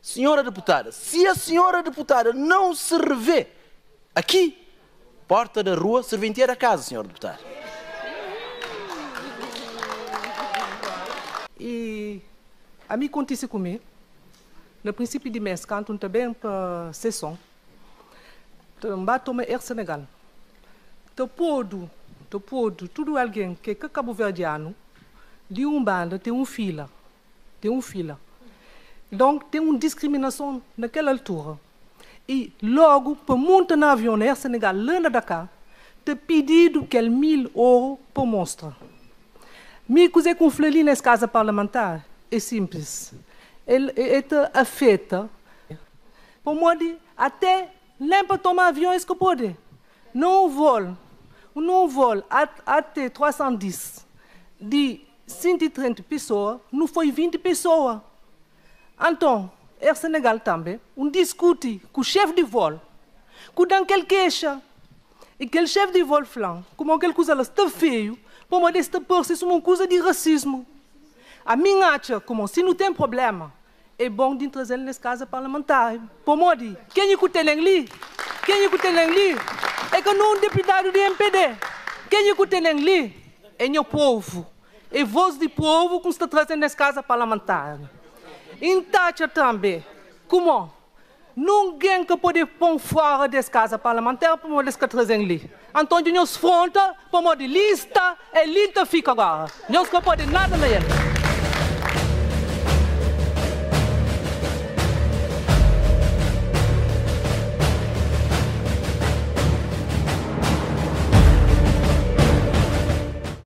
Senhora deputada, se a senhora deputada não se revê aqui, porta da rua, serventia da casa, senhora deputada. E ami kontise ku mi, na prinsipiu di mes, kantu N ta ben pa seson, N ba toma Air Senegal. Ta podu, ta podu tudu algen ki é ka kabuverdianu di un banda, ten un fila, ten un fila. Donk ten un diskriminason na kel altura. I logu pa munta na avion na Air Senegal la na Dakar, ta pididu kel 1000 oru pa mostra. Mi kuzê ku N fla li na es kaza parlamentar é sinplis, el e ta afeta pamodi até nen pa toma avion es ka pode. Na un vol, na un vol AT 310 di 130 pesoa, nu foi 20 pesoa. Anton, Air Senegal tanbe, N diskuti ku xef di vol, ku da-m kel kexa. I kel xef di vol fla-m kuma kel kuza la sta feiu, pamodi es ta parse suma un kuza di rasismu. Ami N atxa kuma si nu ten prublema, é bon di N traze-l nes kaza parlamentar, pamodi kenha ku tene-m li, kenha ku tene-m li é ka nun deputadu di mpd, kenha ku tene-m li é nha povu. É vos di povu ku N sta traze nes kaza parlamentar. I N ta atxa tanbe kuma nungen ka pode pon fora des kaza parlamentar pamodi es ka trazen li. Anton dja nhos fronta pamodi li N sta, é li N ta fika gora. Nhos ka pode nada na el.